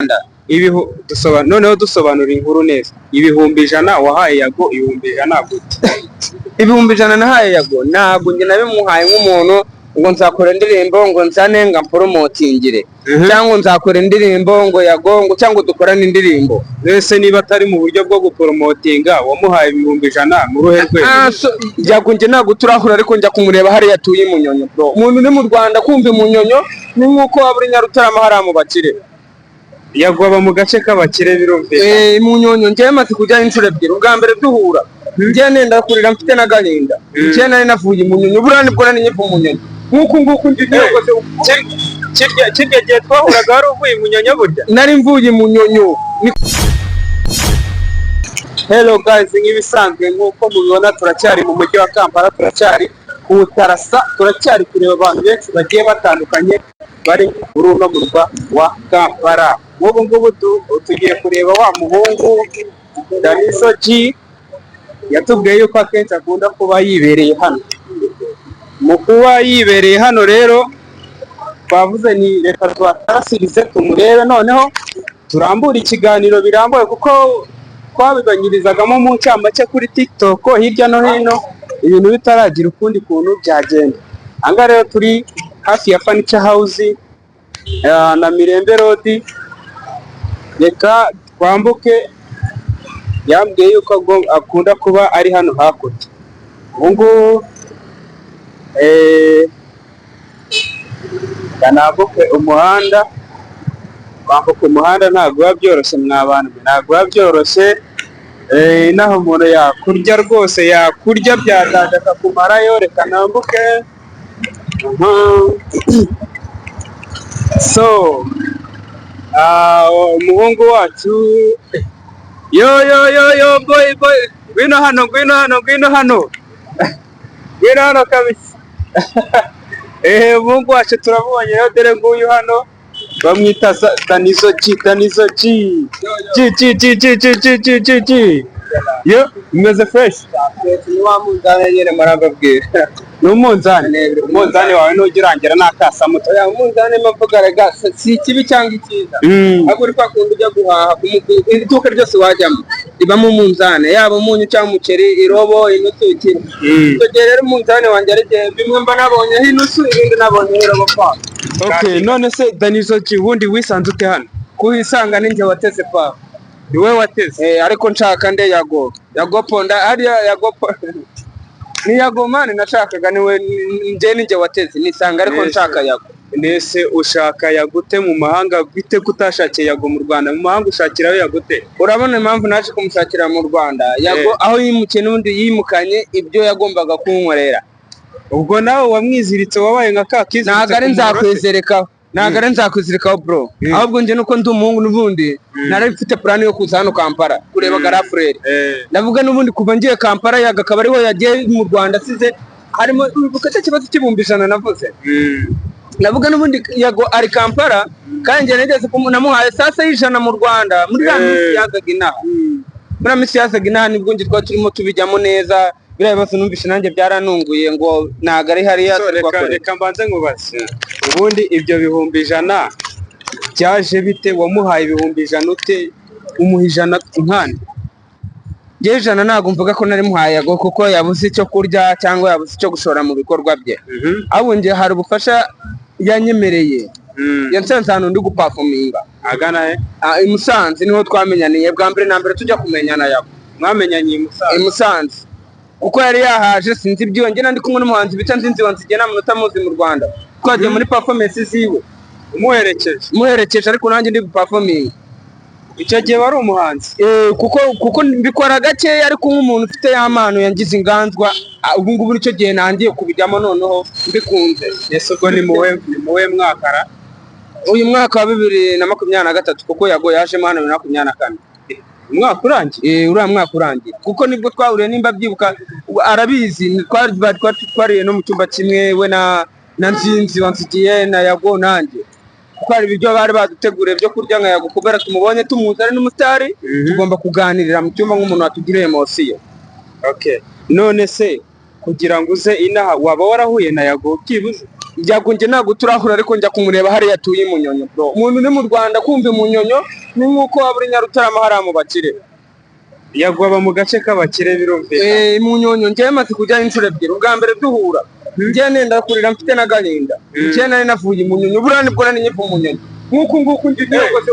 Noneho dusobanura inkuru neza. 100,000 wahaye Yago, 100,000 gute? 100,000 nahaye Yago, ntabwo njye nabimuhaye nk'umuntu ngo nzakora indirimbo ngo nzane ngo amporomotingire, cyangwa nzakora indirimbo ngo Yago ngo cyangwa dukorane indirimbo. Mbese niba atari mu buryo bwo guporomotinga, wamuhaye 100,000 mu ruhe rwego? Ah, so, Yago njye ntabwo turahura, ariko njya kumureba hariya atuye i Munyonyo, bro. Umuntu uri mu Rwanda kumva Munyonyo ni nk'uko waba uri Nyarutarama hariya mu bakire. Yago aba mu gace k'abakire, birumvikana. Eh, Munyonyo njyewe maze kujyayo inshuro ebyiri. Ubwa mbere duhura njyewe nenda kurira mfite n'agahinda. Njyewe nari navuye i Munyonyo, buriya nibwo nari nkiva i Munyonyo nk'uku nguku ndi nyogoze. Kirya gihe twahuraga wari uvuye i Munyonyo burya? Nari mvuye i Munyonyo. Hello guys, nk'ibisanzwe nk'uko mubibona turacyari mu mujyi wa Kampala, turacyari ku Tarasa, turacyari kureba abantu benshi bagiye batandukanye bari muri uno murwa wa Kampala. Nk'ubu ngubu tugiye kureba wa muhungu Danizo G, yatubwiye yuko akenshi akunda kuba yibereye hano. Mu kuba yibereye hano rero, twavuze ni reka tuhatarasirize tumurebe, noneho turambure ikiganiro birambuye, kuko twabibanyirizagamo mu ncamake kuri TikTok hirya no hino, ibintu bitaragira ukundi kuntu byagenda. Aha ngaha rero turi hafi ya Furniture House na Mirembe Road. Reka twambuke. Yambwiye yuko akunda kuba ari hano hakurya. Ubu ngubu reka nambuke umuhanda. Kwambuka umuhanda ntabwo biba byoroshye, mwa bantu mwe, ntabwo biba byoroshye. Naho umuntu yakurya rwose, yakurya byataje akakumarayo. Reka nambuke. So ah, umuhungu wacu, yo yo yo yo, boy boy, ngwino hano, ngwino hano, ngwino hano, ngwino hano kabisa. Umuhungu wacu turamubonye rero, dore nguyu hano, bamwita Danizo G, Danizo G G G G G G G G G G. Yo, imeze fresh. Ni wa munzani nyine marababwira. Ni umunzani, umunzani wawe nujya urangira n'akasamutwe. Oya, umunzani mvuga rega si ikibi cyangwa icyiza, ahubwo uri kwa kundi ujya guhaha iduka ryose wajyamo ribamo umunzani, yaba umunyu cyangwa umuceri, irobo, inusu, ikiro. Icyo gihe rero umunzani wanjye ari igihe bimwe mba nabonyeho inusu, ibindi nabonyeho irobo pa. Okay, none se Danizo G, ubundi wisanze ute hano? Kuhisanga ninjye wateze pa. Ni wowe wateze? Eh, ariko nshaka nde? Yago, Yago Ponda hariya, Yago ni Yago man nashakaga, niwe njye ninjye wateze nisanga, ariko nshaka Yago. Nese ushaka Yagute mu mahanga bite ko utashakiye Yago mu Rwanda? Mu mahanga ushakiraho Yagute? Urabona impamvu naje kumushakira mu Rwanda, Yago aho yimukiye n'ubundi yimukanye ibyo yagombaga kunkorera. Ubwo nawe wamwiziritse, wabaye nka ka kiziritse Ntabwo ari ku muhoro se? Nzakwizerekaho, ntabwo ari nzakwizirikaho bro. Ahubwo njye nuko ndi umuhungu n'ubundi nari mfite plan yo kuza hano Kampala kureba grand frère. Ndavuga n'ubundi kuva ngiye Kampala, Yago akaba ariho yagiye mu Rwanda asize harimo, uribuka cya kibazo cy'100,000 navuze? Ndavuga n'ubundi Yago ari Kampala, kandi njye nigeze namuhaye sasa y'ijana mu Rwanda muri ya minsi yazaga inaha. Muri ya minsi yazaga inaha nibwo njye twari turimo tubijyamo neza. Biriya bibazo numvise nanjye byaranunguye ngo ntabwo ari hariya So, reka twakorera. Reka mbanze nkubaze, ubundi ibyo 100,000 byaje bite? Wamuhaye 100,000 ute? Umuha 100 nkande? Njyewe 100 ntabwo mvuga ko nari muhaye Yago kuko yabuze icyo kurya cyangwa yabuze icyo gushora mu bikorwa bye, ahubwo njye hari ubufasha yanyemereye. Yansanze ahantu ndi gupafominga. Agana he? Ah, i Musanze niho twamenyaniye bwa mbere na mbere tujya kumenyana Yago. Mwamenyanye i I Musanze? Musanze, kuko yari yahaje, sinzi ibyo, njye nandi kumwe n'umuhanzi bita Nzinzi Wanzige, nta muntu utamuzi mu Rwanda. Twagiye muri performance ziwe. Umuherekeje? Muherekeje, ariko nanjye ndi performing. Icyo gihe wari umuhanzi? Eh, kuko mbikora gakeya, ariko nk'umuntu ufite ya mpano yangize inganzwa, ah, ubu ngubu nicyo gihe nangiye kubijyamo noneho mbikunze. Ese ubwo ni muwe mwakara? Uyu mwaka wa 2023, kuko Yago yajemo hano 2024. Umwaka urangiye? Eh, uriya mwaka urangiye, kuko nibwo twahuriye, nimba byibuka arabizi, twariye no mu cyumba kimwe, we na Nzinzi Wansigiye na Yago nanjye, kuko hari ibiryo bari baduteguriye byo kurya nka Yago, kubera tumubonye tumuzi ari n'umusitari, tugomba kuganirira mu cyumba nk'umuntu watugiriye emotion. Okay, none se kugira ngo uze inaha waba warahuye na Yago byibuze? Yago njye ntabwo turahura, ariko njya kumureba hariya atuye i Munyonyo, bro. Umuntu uri mu Rwanda kumva Munyonyo ni nk'uko waba uri Nyarutarama hariya mu bakire. Yago aba mu gace k'abakire, birumvikana. Eh, Munyonyo njyewe maze kujyayo inshuro ebyiri. Ubwa mbere duhura, njyewe nenda kurira mfite n'agahinda. Njyewe nari navuye i Munyonyo, buriya nibwo nari nkiva Munyonyo nk'uku nguku ngiye rwose.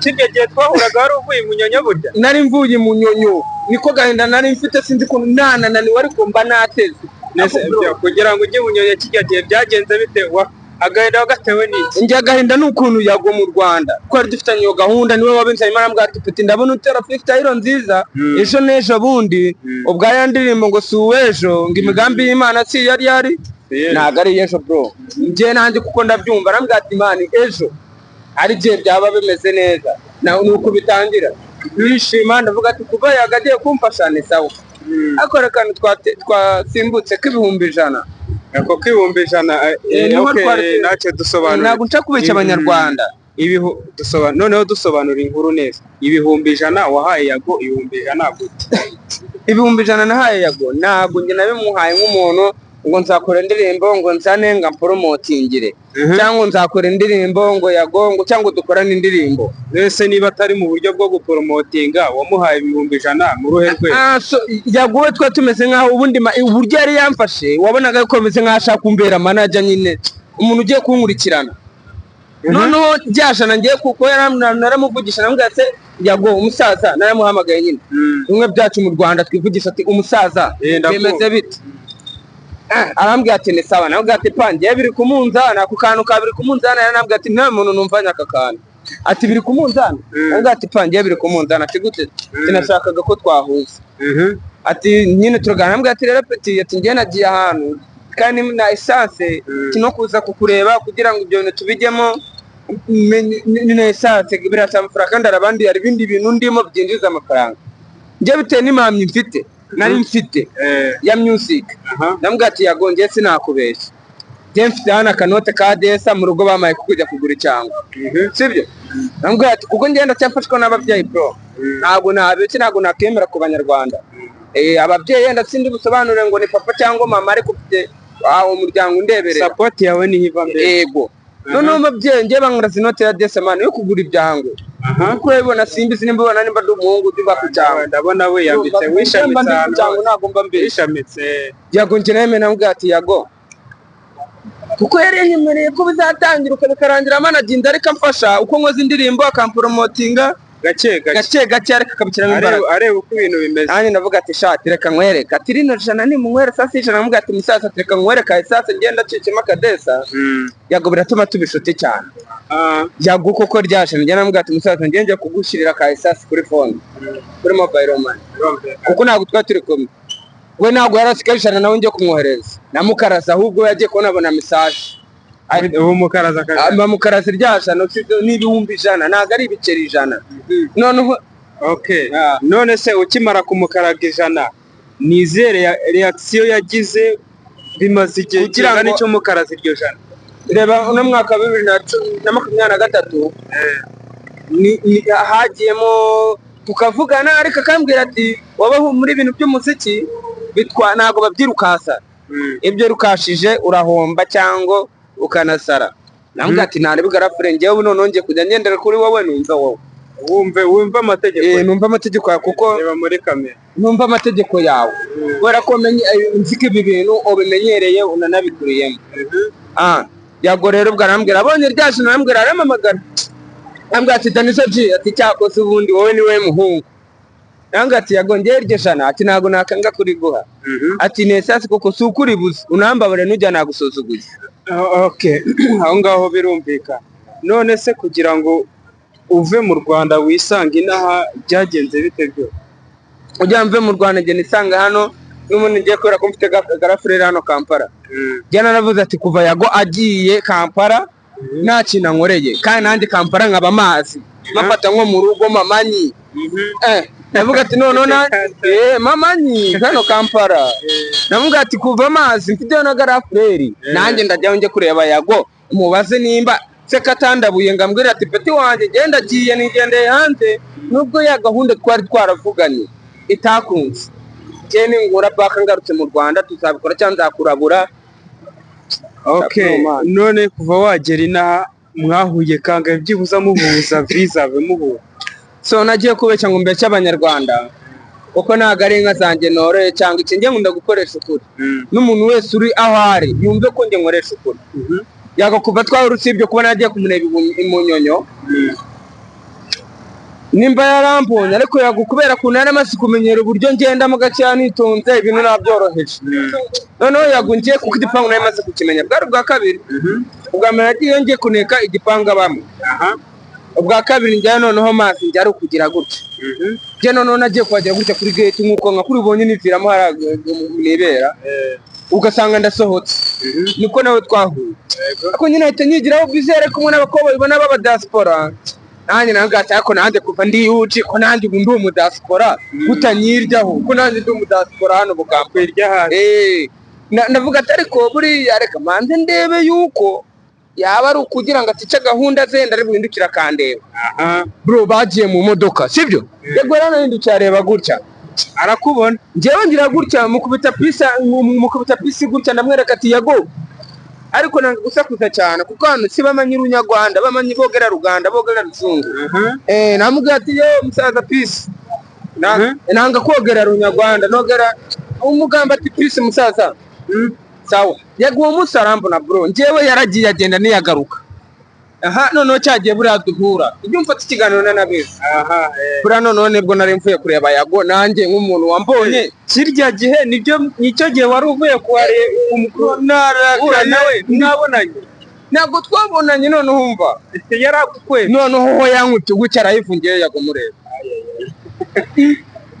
Kirya gihe twahuraga wari uvuye i Munyonyo burya? Nari mvuye i Munyonyo, niko gahinda nari mfite, sinzi ukuntu nanananiwe ariko mba nateze. Nese, Ariko bro, kugira ngo ujye i Munyonyo kirya gihe byagenze bite? Wa agahinda wagatewe n'iki? Njye agahinda ni ukuntu Yago mu Rwanda twari dufitanye iyo gahunda, niwe wabinzanye, arambwira ati: "Petit, ndabona utera freestyle nziza, ejo n'ejo bundi ubwa ya ndirimbo ngo si uw'ejo, ngo imigambi y'Imana si yari yari ntabwo ari ejo, bro." Njye nanjye kuko ndabyumva, arambwira ati: "Man, ejo hari igihe byaba bimeze neza." Na nuko bitangira ndishima, ndavuga ati kuva Yago agiye kumfasha ni sawa. Ariko reka twasimbutse k'ibihumbi 100. Ako k'ibihumbi 100, Niho okay, twari ntacyo dusobanura. Ntabwo nshaka kubeshya Abanyarwanda. Noneho dusobanura inkuru neza. 100,000 wahaye Yago, 100,000 gute? 100,000 nahaye Yago, ntabwo njye nabimuhaye nk'umuntu ngo nzakora indirimbo ngo nzane ngo amporomotingire, cyangwa nzakora indirimbo ngo Yago ngo cyangwa dukorane indirimbo. Mbese niba atari mu buryo bwo guporomotinga, wamuhaye 100,000 mu ruhe rwego? Ah, so, Yago we twari tumeze nkaho ubundi uburyo yari yamfashe wabonaga ko bimeze nkaho ashaka kumbera manager nyine, umuntu ugiye kunkurikirana. Noneho rya jana ngiye kuko naramuvugisha, namubwira ati: "Yago umusaza." Naramuhamagaye nyine, bimwe byacu mu Rwanda twivugisha, ati: "Umusaza, Ndakumva. bimeze bite?" Ah, arambwira ati: "Ni sawa." Namubwira ati: "Pa, ngiye biri ku munzani, ako kantu ka biri ku munzani." Yaranambwira ati: "Nta muntu numvanye aka kantu." Ati: "Biri ku munzani." Namubwira ati: "Pa, ngiye biri ku munzani." Ati: "Gute?" "Sinashakaga ko twahuza." Ati nyine turaganira, namubwira ati: "Rero petit," ati, "ngiye nagiye ahantu kandi na essence no kuza kukureba kugira ngo ibyo bintu tubijyemo, ni na essence birasaba amafaranga, kandi hari abandi, hari ibindi bintu ndimo byinjiza amafaranga." Njye bitewe n'impamyi mfite, nari mfite ya music, ndamubwira ati: "Yago, njye sinakubeshya, njye mfite hano akanote ka desa mu rugo bamaye ko kujya kugura icyangwa, sibyo?" Ndamubwira ati kuko ngenda ndacyafashwa n'ababyeyi, bro, ntabwo nabeshye, ntabwo nakemera ku Banyarwanda. Ababyeyi yenda sindi busobanure ngo ni papa cyangwa mama, ariko ufite umuryango undeberera. Support yawe niho iva mbere. Yego. Noneho umubyeyi njye bankoraza inote ya desa, man, yo kugura ibyangwe, kuko urabibona, simbizi nimba ubona nimba ndi umuhungu uva ku cyangwe. Ndabona wiyambitse, wishamitse ahantu cyangwa hose. Ntabwo mba mbeshya. Wishamitse. Yago njye nawe namubwira ati: "Yago," kuko yari yanyemereye ko bizatangira bikarangira managinda, ariko amfasha uko nkoze indirimbo akamporomotinga. Gake gake. Gake gake, ariko akabishyiramo imbaraga. Areba uko ibintu bimeze. Nanjye ndavuga ati: "Shati, reka nkwereke." Ati: "Rino jana nimunywere sasa ijana." Namubwira ati: "Musaza, reka nkwereke sasa ngenda acicemo akadesa." Yago biratuma tuba inshuti cyane. Yago koko rya jana njye namubwira ati: "Musaza, njye njya kugushyirira ka essence kuri phone, kuri mobile money," kuko ntabwo twari turi kumwe, we ntabwo yari asigaye ijana, nawe njye kumwohereza namukaraza, ahubwo yagiye kubona abona message. Ubu mukaraza akazi. Bamukaraza irya jana n'ibihumbi 100, ntabwo ari ibiceri 100 noneho. Okay. Ah. None se ukimara kumukaraga ijana, ni izihe reaction yagize? Bimaze igihe Kugira kingana ngo icyo mukaraza iryo jana? Reba uno mwaka wa 2023 hagiyemo tukavugana, ariko akambwira ati: "Wabaho muri ibintu by'umuziki bitwa ntabwo babyirukasa, ibyo rukashije urahomba cyangwa ukanasara." Namubwira ati: "Ntarebe garafure, njyewe noneho ngiye kujya ngendera kuri wowe, numva wowe." Wumve amategeko. Eh, numva amategeko yawe kuko Reba muri kamera. Numva amategeko yawe kubera ko nzi ko ibi bintu ubimenyereye unanabikuriyemo. Ah, Yago rero ubwo arambwira, abonye rya jana, arambwira, arampamagara, arambwira ati: "Danizo G," ati, "cyakoze ubundi wowe ni we muhungu." Arambwira ati: "Yago, ngewe iryo jana," ati, "ntabwo nakanga kuriguha," ati, "ni essence kuko si ukuribuze, unambabare nujya nagusuzuguye." Ah, okay, aho ngaho birumvikana. None se kugira ngo uve mu Rwanda wisange inaha byagenze bite byo? Ujya mve mu Rwanda ngenda nisanga hano n'ubundi ngiye kubera ko mfite garafurere hano Kampala. Njye naravuze ati kuva Yago agiye Kampala nta kintu ankoreye, kandi nanjye Kampala nkaba amazi mafata nko mu rugo mamanyi, ndavuga ati noneho na mamanyi hano Kampala, ndavuga ati kuva amazi mfiteho na garafureri, nanjye ndajyaho njye kureba Yago, mubaze nimba se katandabuye ngo ambwire ati: "Petit wanjye, genda agiye nigendeye hanze." Nubwo ya gahunda twari twaravuganye itakunze, njye ningura baka ngarutse mu Rwanda tuzabikora cyangwa nzakurabura. Okay. No, man. None kuva wagera inaha mwahuye kangahe byibuze, muhuza viza muhura? So nagiye kubeshya ngo mbeshye Abanyarwanda, kuko ntabwo ari inka zanjye noroye cyangwa iki. Njye nkunda gukoresha ukuri, n'umuntu wese uri aho ari yumve ko njye nkoresha ukuri. Yago, kuva twahura, usibye kuba nagiye kumureba i Munyonyo, nimba yarambonye, ariko Yago kubera ukuntu yari amaze kumenyera uburyo ngendamo gakeya nitonze, ibintu nabyoroheje. Noneho Yago ngiye, kuko igipangu nari maze kukimenya, bwari ubwa kabiri. Ubwa mbere nagiye ngiye kuneka igipangu abamo, ubwa kabiri njyayo noneho mazi njya ari ukugira gutya. Njye noneho nagiye kuhagera gutya kuri gate, nk'uko nka kuri ubonye niviramo hariya nibera, ugasanga ndasohotse, niko nawe twahuye. Ariko nyine ahita nyigiraho bizere kumwe n'abakobwa bibona b'aba diaspora, nanjye nawe ati ariko nanjye kuva ndi UG, ko nanjye ubu ndi umu diaspora, kutanyiryaho ko nanjye ndi umu diaspora hano Bugambo. Kwirya hasi. Ndavuga ati ariko buriya reka manze ndebe yuko yaba ari ukugira ngo atice gahunda ze, ari buhindukire akandeba. Bro, bagiye mu modoka, sibyo? Yego, yarahindukiye areba gutya. Arakubona. Njyewe ngira gutya mukubita peace, mukubita peace gutya, ndamwereka ati "Yago", ariko nanga gusakuza cyane kuko hano si bamanyi Runyarwanda, bamanyi bogera Ruganda, bogera Ruzungu. Namubwira ati "Yo musaza, peace." Nanga kogera Runyarwanda, nogera umugamba ati "Peace musaza." Sawa, Yego uwo munsi arambona bro. Njyewe yaragiye agenda ntiyagaruka. Aha noneho cyagiye buriya duhura, ibyo mfata ikiganiro nanabizi. Buriya noneho nibwo nari mvuye kureba Yago, nanjye nk'umuntu wambonye. Kirya gihe nibyo, nicyo gihe wari uvuye kuwareba Narakaye. nawe mwabonanye? Ntabwo twabonanye. Noneho umva. Yaragukweye. Noneho ho yankubye gutya arayifungiye. Yago mureba,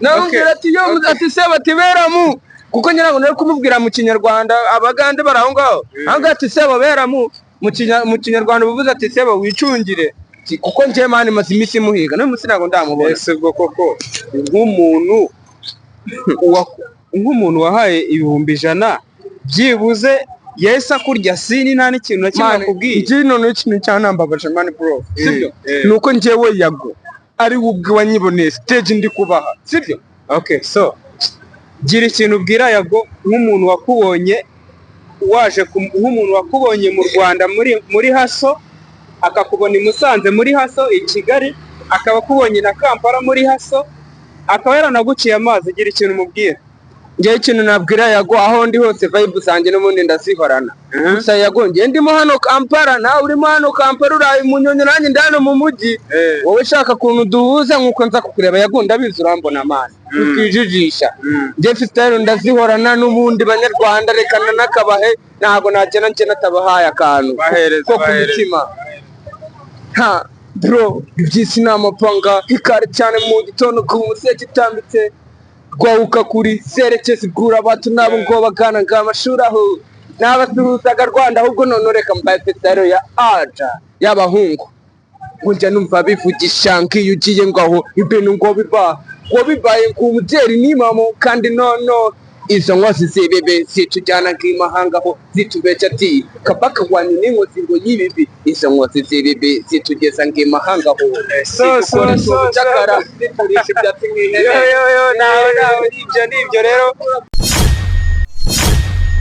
namubwira ati "Yo", ati "Seba", ati "Beramu", kuko ngira ngo nari kumubwira mu Kinyarwanda, Abagande bari aho ngaho. Aho ngaho ati "Seba beramu", mu Kinyarwanda buvuze ati "Seba wicungire". Ati, kuko njye man maze iminsi muhiga, n'uyu munsi ntabwo ndamubona. Ese ubwo koko nk'umuntu wahaye 100,000 byibuze, yahise akurya sini nta n'ikintu na kimwe Man, akubwiye? Njye noneho ikintu cyanambabaje man bro, sibyo? Eh. Ni uko njyewe Yago ari we ubwe wanyiboneye stage ndi kubaha, sibyo? Okay, so gira ikintu ubwira Yago nk'umuntu wakubonye waje nk'umuntu wakubonye mu Rwanda muri hustle, akakubona i Musanze muri hustle, i Kigali, akaba akubonye na Kampala muri hustle, akaba yaranaguciye amazi. Gira ikintu umubwira. Njyewe ikintu nabwira Yago, aho ndi hose vibe zanjye n'ubundi ndazihorana. Gusa Yago, njye ndimo hano Kampala, nawe urimo hano Kampala, uraye Munyonyo, nanjye ndi hano mu mujyi. Wowe shaka ukuntu duhuza nk'uko nza kukureba. Yago, ndabizi urambona man, ukijijisha. Njye freestyle ndazihorana n'ubundi. Banyarwanda, rekana n'akabahe, ntabwo nagenda njye natabahaye akantu Bahereze, ko ku bahereze. mutima. Ha bro, iby'isi ni amapanga ikare cyane mu gitondo ku museke itambitse rwawuka kuri serekezi bwura abantu nabo ngo bagana ngo amashuri aho n'abasuhuzaga Rwanda. Ahubwo none reka mbaye freestyle ya aja y'abahungu, ngo njya numva bivugisha nk'iyo ugiye ngo aho ibintu ngo biba ngo bibaye ku mubyeyi n'imamo, kandi nono izo nkozi z'ibibi zitujyana nk'imahanga aho zitubeshya ati kabaka wanyu n'inkozi ngo y'ibibi, izo nkozi z'ibibi zitugeza nk'imahanga aho So, so, zitukoresha so, so. ubucakara, ziturisha ibyatsi nk'ihene. Yo yo yo, nawe nawe, nibyo nibyo rero.